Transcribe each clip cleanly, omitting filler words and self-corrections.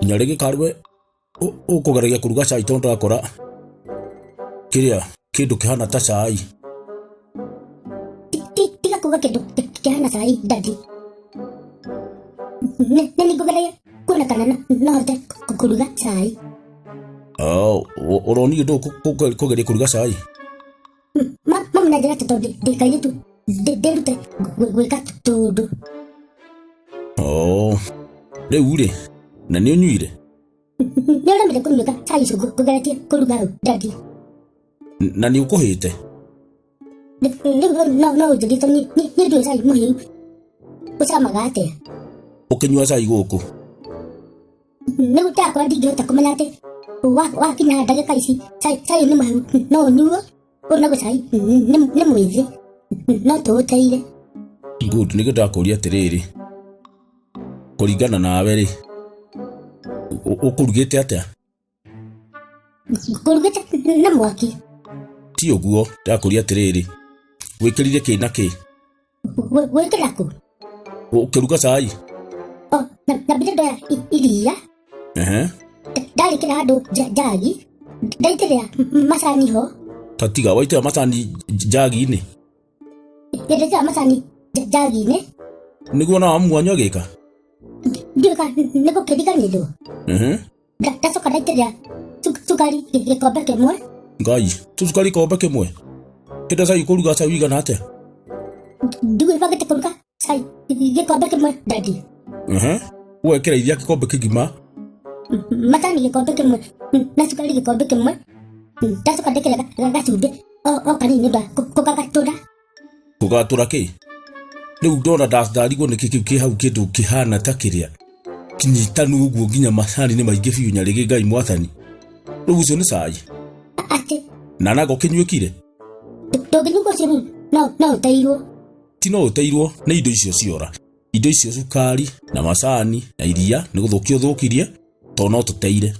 Nyarĩ gĩkarwe ũkũgeragia kũruga cai tondũ ndakora kĩrĩa kĩndũ kĩhana ta cai. Tiga kuga kĩndũ kĩhana cai daddy. Nĩ nĩ ngũgeragia kuona kana no hote kũruga cai. Ũronire ndũ kũgeria kũruga cai? Mami na njĩra tondũ ndĩ kairĩtu ndĩrute gwĩka tũũndũ. Oh, rĩu rĩ, na nĩ ũnyuire? Nĩ ũremire kũnyua cai ũcio ngũgeretie kũruga rĩu daddy. Na nĩ ũkũhĩte? Rĩu no ũnjũrie tondũ niĩ ndiũĩ cai mũhiũ ũcamaga atĩa. Ũkĩnyua cai gũkũ? Rĩu ndakora ndingĩhota kũmenya atĩ wakinya ndagĩka ici cai cai nĩ mũhehu no ũnyuo ũyũ naguo cai nĩ mwĩthĩ no tũũteire. Good, nĩkĩo ndakũria atĩrĩrĩ, kũringana nawe rĩ, ũkũrugĩte atĩa? Ngũrugĩte na mwaki. Ti ũguo, ndakũria atĩrĩrĩ, wĩkĩrire kĩ na kĩ? Gwĩkĩra kũ? Ũkĩruga cai? O, nyambire ndoya iria. Ndarĩkĩra handũ njagi, ndaitĩrĩra macani ho. Ta tiga waitĩrĩra macani njagi-inĩ? Ndaitĩrĩra macani njagi-inĩ. Nĩguo na mamu wanyu agĩka? Ndiũĩ kana nĩ gũkĩriganĩrwo. Ndacoka ndaitĩrĩra cukari gĩkombe kĩmwe. Ngai, cukari gĩkombe kĩmwe? Kĩndũ cai kũruga cai ũigana atĩa? Ndigwĩbangĩte kũruga cai gĩkombe kĩmwe daddy. Wekĩra iria gĩkombe kĩgima. Macani gĩkombe kĩmwe na cukari gĩkombe kĩmwe. Ndacoka ndekĩra gacumbĩ o kanini nĩ ũndũ wa kũgagatũra. Kũgatũra kĩ? Rĩu ndona ndarigwo nĩkĩ kĩu kĩ hau kĩndũ kĩhana ta kĩrĩa kĩnyitanu ũguo nginya macani nĩ maingĩ biũ nyarĩgĩ Ngai mwathani. Rĩu ũcio nĩ cai. Atĩ. Na nago kĩnyuĩkire? Ndũngĩnyua ũcio rĩu no ũteirwo. Ti no ũteirwo nĩ indo icio ciora. Indo icio cukari na macani na iria nĩ gũthũkia ũthũkirie tondũ no tũteire.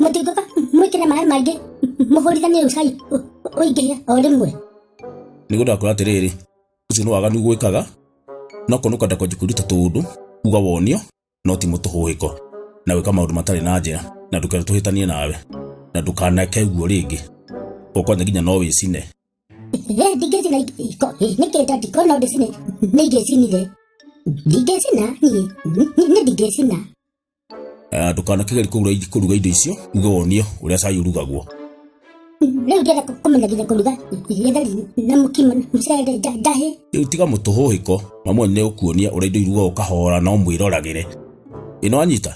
Mũtingĩũka mwĩkĩre maĩ maingĩ mũhũrithanie rĩu cai ũingĩhe o rĩmwe. Nĩguo ndakwĩra atĩrĩrĩ, ũcio nĩ waganu gwĩkaga, no korwo nĩ ũkwenda kwanjia kwĩruta tũũndũ, uga wonio, no ti mũtũhũhĩko na gwĩka maũndũ matarĩ na njĩra, na ndũkere tũhĩtanie nawe, na ndũkaneke ũguo rĩngĩ, ũkwanja nginya no wĩcine. Ndingĩcina iko, nĩkĩ daddy korwo no ndĩcine nĩ ingĩcinire. Ndingĩcina niĩ, niĩ ndingĩcina. Ndũkanakĩgerie kũruga indo icio uge wonio ũrĩa cai ũrugagwo. Rĩu ndĩrenda kũmenya nginya kũruga gĩtheri na mũkimo na mũcere njahĩ. Rĩu tiga mũtũhũhĩko, mamu wanyu nĩegũkuonia ũrĩa indo irugagwo kahora no mwĩroragĩre. Ĩ nĩwanyita?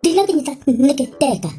Ndinakĩnyita nĩkĩ ndeka.